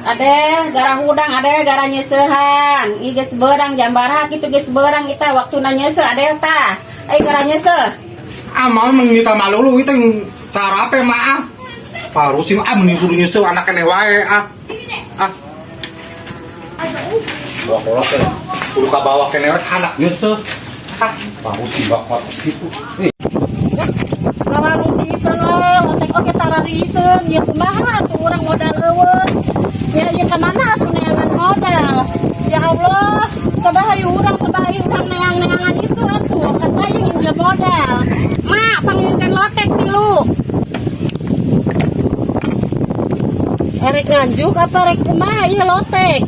Adel, gara hudang, Adel gara nyeseuhan. Ih geus beurang jambaraha kitu geus beurang kita waktuna nyeuseuh Adel tah. Ai gara nyeuseuh. Ah, mau mengita malulu itu yang cara apa mah ah. Paru sih ah mending kudu nyusul anak kene wae ah. Ah. Bawa kolot ya. Kudu ka bawah kene wae anak nyusul. Ah, paru sih bakot gitu. Eh, Ngawarung pisan wae, lotek oge tarariseun. Ya kumaha atuh urang modal eueuh. Ya ieu ka mana atuh neangan modal? Ya Allah, coba hayu urang, coba hayu urang neang-neangan itu atuh. Kasayang ieu modal. Mak, panggilkan lotek tilu. Erek nganjuk apa rek kumaha ieu lotek?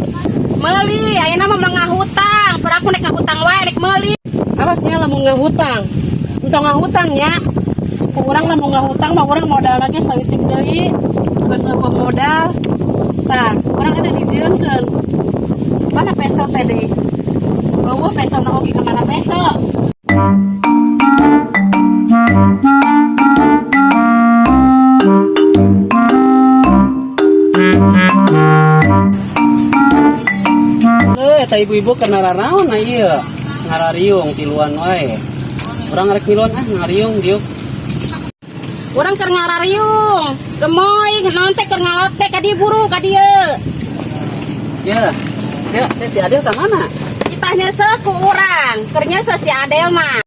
Meuli, ayeuna mah moal ngahutang. Peraku nek ngahutang wae rek meuli. Awas nya lamun ngahutang. Entong ngahutang nya. Ku urang lamun ngahutang mah urang modal lagi saeutik deui. Geus eueuh modal. Tah, urang ada dijieunkeun. Mana peso teh deui? Eueuh peso na oge ka mana peso? Eh, eta ibu-ibu keur nararaon na ieu? Ngarariung tiluan wae. Urang rek miluan ah ngariung diuk. Urang keur ngarariung. Gemoy, naon teh keur ngalotek ka dieu buru ka dieu. Ya. Cek, cek si Adel ka mana? Kita nyeuseuh ku urang. Keur nyeuseuh si Adel mah.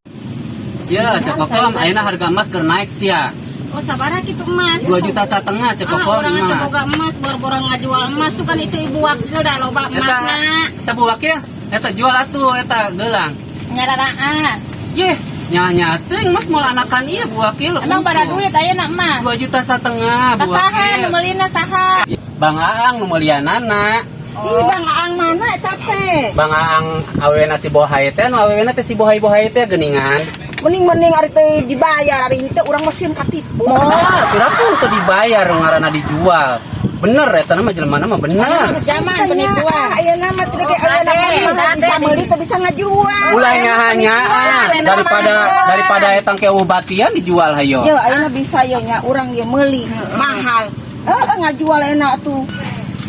Ya, Cek Kokom, ayeuna harga emas keur naik sia. Oh, sabaraha kitu emas? 2 juta setengah Cek Ah, Kokom urang teh emas. boga emas, boro-boro ngajual emas tuh kan itu ibu wakil dah loba Eta, emasna. eta bu wakil, eta jual atuh eta gelang. Nyararaan. Yeh, nya teuing emas moal anakan ieu bu wakil. Emang pada duit ayeuna emas. 2 juta setengah bu Saha wakil. nu meulina saha? Bang Aang nu meulianana. Ih, Bang Aang mana eta teh? Bang Aang awewena si Bohai teh, nu awewena teh si Bohai-Bohai teh geuningan. Mending-mending ari teh dibayar ari teh urang mah sieun katipu. Moal, piraku teu dibayar ngaranna dijual. Bener eta mah jelema mah bener. Zaman penipuan. Ayeuna mah teh ge ayeuna mah bisa meuli teh bisa ngajual. Ulah nyaha-nyaha daripada daripada etang ke batian dijual hayo. Yo ayeuna bisa ye nya urang ye meuli mahal. Heeh ngajual enak tuh.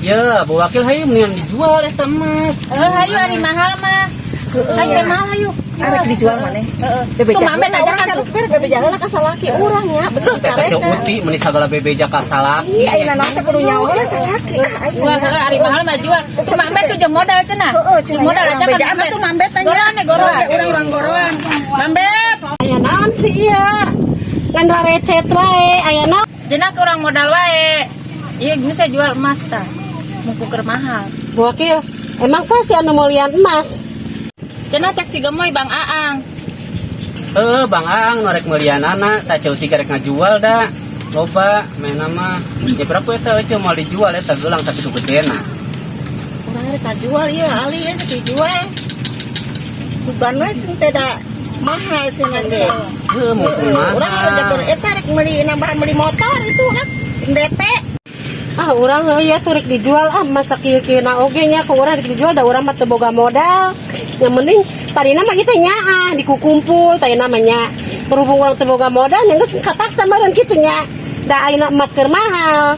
Ya, Bu Wakil hayo mendingan dijual eta emas. Heuh hayu ari mahal mah. Hayu mahal hayu. Arek dijual maneh. Heeh. Tuh mame ajakan tuh. Bebeja heula ka salaki urang nya besi Eta Ceu Uti meuni sagala bebeja ka salaki. Iya ayeuna naon teh kudu nyawa heula salaki. Ah ayeuna. Wah, heuh ari mahal mah jual. Tuh mame tuh jeung modal cenah. Heeh, Jeung modal aja kan. Bejaan tuh mambet tanya. Goroan we goroan. Urang-urang goroan. Mambet. Aya naon sih ieu? Ngan recet wae, aya naon? Cenah kurang modal wae. Iya, geus saya jual emas tah. Mumpung keur mahal. Bu Wakil, emang saya si anu meulian emas? Cenah cek si Gemoy Bang Aang. Heuh, Bang Aang nu rek meulianana, tah Ceu Uti rek ngajual da. Loba mehna mah. Ya berapa eta eueuh moal dijual eta gelang sakitu gedena. Urang rek kajual ieu ali ieu teh dijual. Sugan we ceun teh da mahal cenah ge. Heuh, mumpung mahal. Urang rek keur eta rek meuli nambahan meuli motor itu kan. DP. Ah, urang heuh ya tuh rek dijual ah masa kieu-kieu oge nya ku urang rek dijual da urang mah teu boga modal. Yang penting tadina mah ieu teh nyaah dikukumpul tadina mah nya. Berhubung urang teu boga modal nya geus kapaksa meureun kitu nya. Da ayeuna emas keur mahal.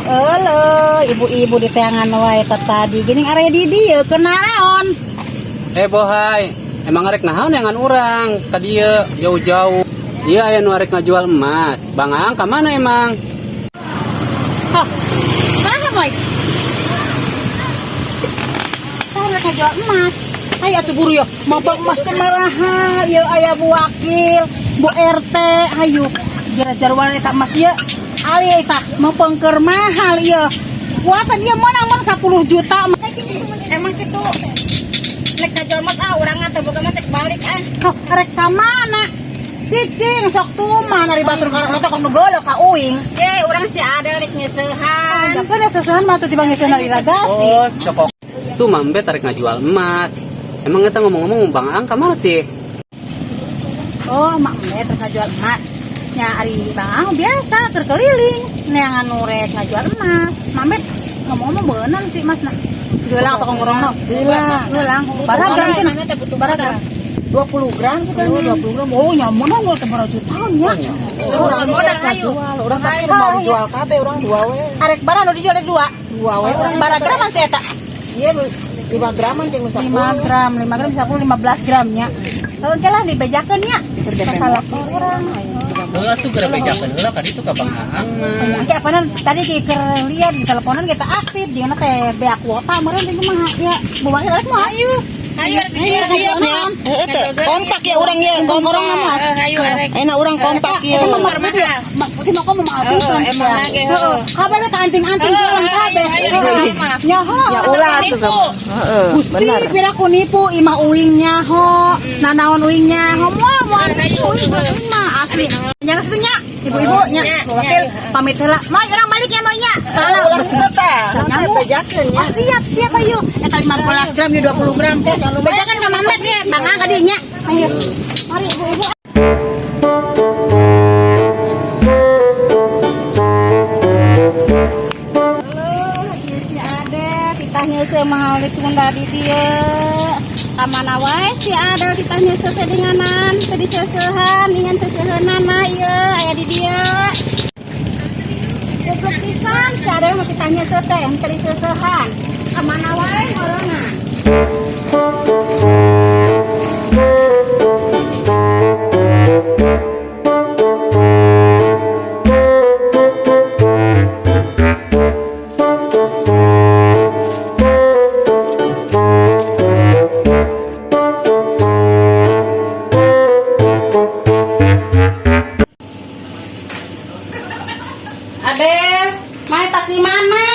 Halo, ibu-ibu di teangan wae tadi. Geuning area di dieu keur naon? Eh Bohai, emang arek naon dengan urang ka dieu jauh-jauh. Iya aya nu arek ngajual emas. Bang Aang ka mana emang? Hah. Saha boy? Saha rek ngajual emas? Hayu atuh buru yo, mabang emas teh marahal, ieu aya Bu Wakil, Bu RT, hayu. Jara-jarwan eta emas ieu. Ali eta mumpung keur mahal ieu. Kuatan ieu meunang mah 10 juta. Emang kitu. Nek ngajual emas ah urang teh boga emas rek balik ah. Hah, rek ka mana? Cicing sok tuman ari batur karena teh kono geuleuh ka uing. Ye, urang si Adel rek nyeseuhan. Keun sesuhan mah tuh tibang nyeuseuhan ari ragasi. Oh, cokok. Tuh mambe tarik ngajual emas. Emang eta ngomong-ngomong Bang Aang ka mana sih? Oh, mak met rek ngajual emas. Nya ari Bang Aang biasa keur keliling neangan nu rek ngajual emas. Mamet ngomong-ngomong beunang sih emas nah. Gelang apa kongkorongna? Gelang. Gelang. Baraha gram cenah? Baraha gram? 20 gram Oh, 20 gram. Oh, nyamun dong teh jutaan ya. Urang modal hayu. Urang tapi mau jual kabeh urang dua we. Arek baraha nu dijual dua. Dua we Urang baraha gram sih eta? Iya 5 graman jeung nu 5 gram, 5 gram 10 15 gramnya. Oke lah dibejakeun nya. Masalah urang. Heeh atuh geura bejakeun heula ka ditu ka Bang Aang mah. Oke, apaan tadi di keur lihat di teleponan kita aktif jeung teh beak kuota meureun teh kumaha ya. Bawa rek moal. Ayo. Ayo arek Ayo siap ya. Heeh teh kompak ya urang ya, kompak. Heeh, ayo arek. Enak urang kompak ya. Eta mah Mas Putih, Mas Putih mah komo mahal pisan. Heeh, emang ge, heeh. Kabeh ka anting-anting Heeh, jalan kabeh. ayo, ayo, mah. Nyaho. Ya ulah atuh kamu. Heeh, Gusti bener. pira ku nipu imah uing nyaho, nanaon uing nyaho, moal moal Ayo, uing ayo. mah asli. Yang setunya ibu-ibu nya, Nya, wakil nya. pamit heula. Mau urang balik ya mau nya. Soalnya Ulah teh tah. Nanti bejakeun ya. Oh, siap siap ayo. Eta 15 gram ya 20 gram. Bejakan ka Mamet ge, Bang Ang ka dieu nya. Ayo. Mari ibu-ibu. Halo, ieu si Ade, titah nyeuseuh mahal ditunda di dieu. Ka mana wae si Ade titah nyeuseuh teh dinganan, teu diseuseuhan, ingan seuseuheunana ieu aya di dieu. Goblok pisan si Ade mah titah nyeuseuh teh, teu diseuseuhan. Ka mana wae meureungan. Adel, mana tas di mana?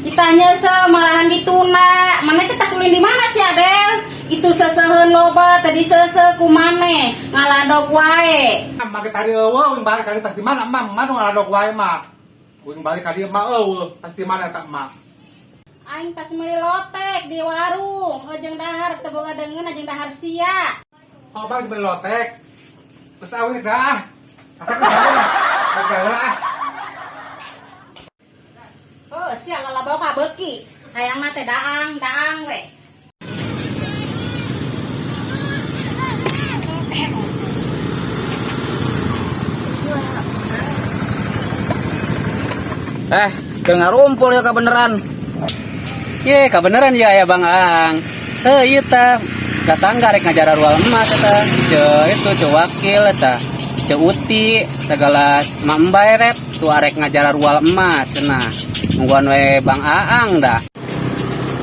Ditanya se malahan ditunda. Mana teh tas ulin di mana sih Adel? Itu seseuheun loba tadi seuseuh ku maneh ngaladog wae. Make tadi eueuh uing balik ka dieu tas di mana emak? Emak nu ngaladog wae mah. Uing balik ka dieu mah eueuh, tas di mana eta emak? Aing tas meuli lotek di warung, jeung dahar teu boga deungeun jeung dahar sia. Oh, bang beli lotek. Terus awi dah ah. Asa ke sana lah. Rek heula ah. Oh, sia lalabau ka beuki. Hayangna teh daang, daang we. Eh, keur ngarumpul ya kebeneran. Ye, kebeneran ya ya Bang Ang. Heuh, ieu tah datang rek ngajar rual emas eta. Ce itu ce wakil eta. Ce uti segala mambaeret tuh arek ngajar rual emas nah. Nungguan we Bang Aang dah.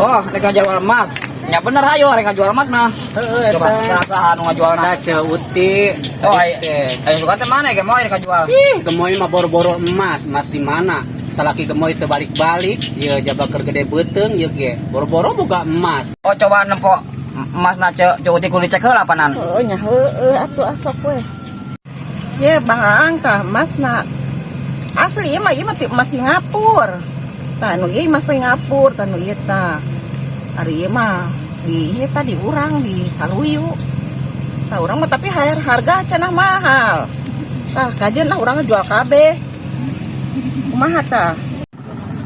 Oh, rek ngajual emas. Ya bener ayo rek ngajual emas mah. Heeh, Coba eta. saha nu ngajualna. Tah ce uti. Oh, Tadi ayo. teh. Ayo suka teh mana ge mau rek ngajual. Ih, gemoy mah boro-boro emas, emas di mana? Salaki gemoy teu balik-balik, ye jaba keur gede beuteung ye ge. Boro-boro boga emas. Oh, coba nempo emas na ce ce uti kudu cek heula panan. Oh, nya heueuh atuh asok we. Ye Bang Aang tah emasna asli ieu mah ti emas Singapura. Tah nu ieu emas Singapura tah nu ieu tah. Ari ieu mah di ieu tah di urang di Saluyu. Tah urang mah tapi harga cenah mahal. Tah kajeun lah urang jual kabeh. Kumaha tah?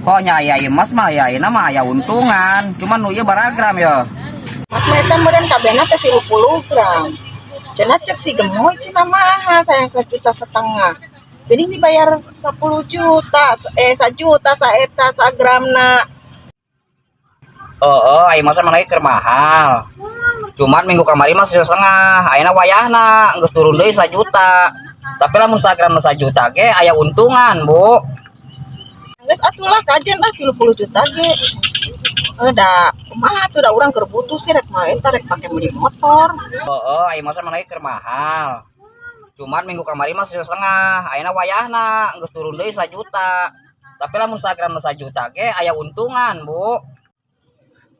Oh, nya aya ieu emas mah aya ayeuna mah aya untungan. Cuman nu ieu baragram ya. Mas mah eta meureun kabehna teh 30 gram. Cenah cek si gemoy cenah mahal sayang 1,5 juta. Geuning dibayar 10 juta, eh 1 juta saeta sagramna. Heeh, aya masa mana keur mahal. Cuman minggu kamari mah 1,5 juta, ayeuna wayahna geus turun deui 1 juta. Tapi lamun sagram 1 juta ge aya untungan, Bu. Geus atulah kajeun lah 30 juta ge. Eh da kumaha tuh da urang keur butuh sih rek mah eta rek pake meuli motor. Heeh, aya masa mana keur mahal. Cuman minggu kamari mah 1,5 juta, ayeuna wayahna geus turun deui 1 juta. Tapi lamun sagram 1 juta ge aya untungan, Bu.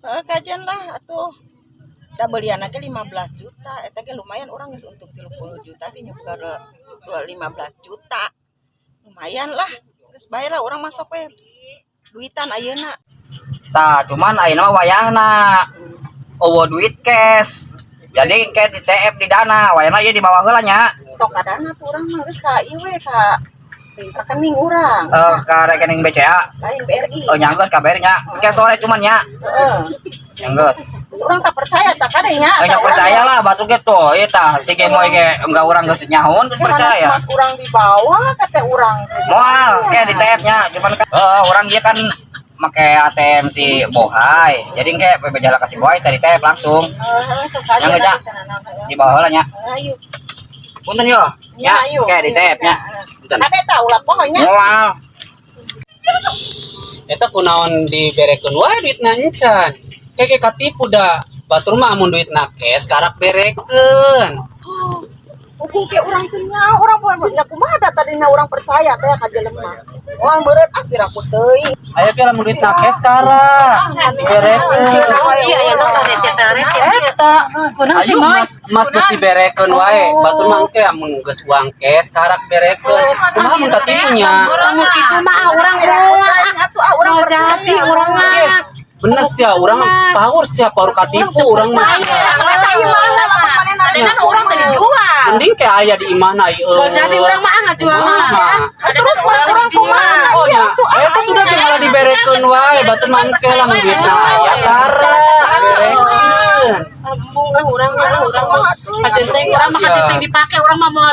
Heeh kajeun lah atuh. Da belian ge 15 juta, eta ge lumayan urang geus untung 30 juta ge nyukur 15 juta. Lumayan lah, geus bae lah urang masuk we duitan ayeuna. Tah, cuman ayeuna mah wayahna eueuh duit cash. Jadi engke di TF di dana, wayahna ieu dibawa heula nya. Tok kadana tuh urang mah geus ka ieu we ka rekening urang. Eh, ka rekening BCA. Lain BRI. Oh, nya geus kabar nya. Ke sore cuman nya. Heeh. Nya geus. Terus urang tak percaya tak kade nya. Eh, nya percaya lah batur ge tuh. Ieu tah si Gemoy ge enggak urang geus nyahoan geus percaya. Mas urang dibawa kata urang. Moal, kayak di TF nya, cuman kan orang dia kan make ATM si Bohai. Jadi kayak PB jalan kasih Bohai tadi TF langsung. Heeh, sok aja. Yang ngejak. Di bawah lah nya. Ayo. Punten yo. Ya, Ya, ayo. kayak di TF nya. Punten. Kade tah ulah pokoknya. Moal. Eta kunaon diberekeun wae duitna encan. Keke katipu da. Batur mah amun duitna cash karak berekeun. Hukum ke urang teh nya, urang poe nya kumaha da tadina urang percaya teh ka jelema. Moal meureun ah piraku teuing. Ayo ke lamun duitna cash karak diberekeun. Iya, ya, nu recet-recet. Eta. Kunaon sih, Ayo Boy? mas, mas geus diberekeun wae. Batur mah engke amun geus uang cash karak berekeun. Kumaha mun katipu nya? Lamun kitu mah ah, urang moal. Atuh ah urang Urang jati urang mah. Bener sih urang power sih power katipu urang mah. Eta ieu mana lamun manehna Kadang urang teh dijual. Mending kayak aya di imahna ieu. Mau jadi urang mah ah ngajual mah ya. Terus urang kumaha? Oh Iya nya, atuh ah. eta tuh udah malah diberekeun wae, batur mah engke lamun duitna aya karak berekeun. Embung ah urang mah urang mah. Kajen ceng urang mah kajen ceng dipake urang mah moal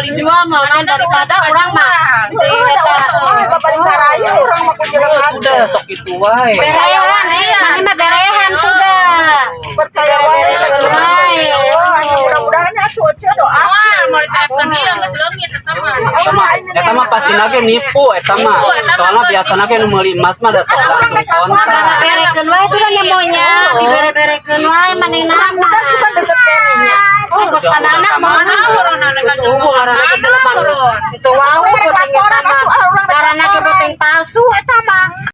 dijual moal naon daripada urang mah. Heeh, da urang kumaha bapak dikarayu urang mah ku jelema. Udah sok itu wae. Berehan, mana mah berehan tuh dah. Percaya wae. Wae. Mudah-mudahan atuh ece doa. Moal mau ditepkeun ieu geus leungit eta mah. Eta mah pasti nage nipu eta mah. Soalnya biasana ge nu meuli emas mah da sok langsung kontak. Berekeun wae tuh dah nyemonya, dibere-berekeun wae manehna mah. Udah suka deket keneh nya. Oh, kos kanana mah Mana corona Geus eueuh ngaranna ge jelema geus. Itu wau Urang boteng eta laporan mah. atuh, ah, urang Ngaranna ge boteng palsu eta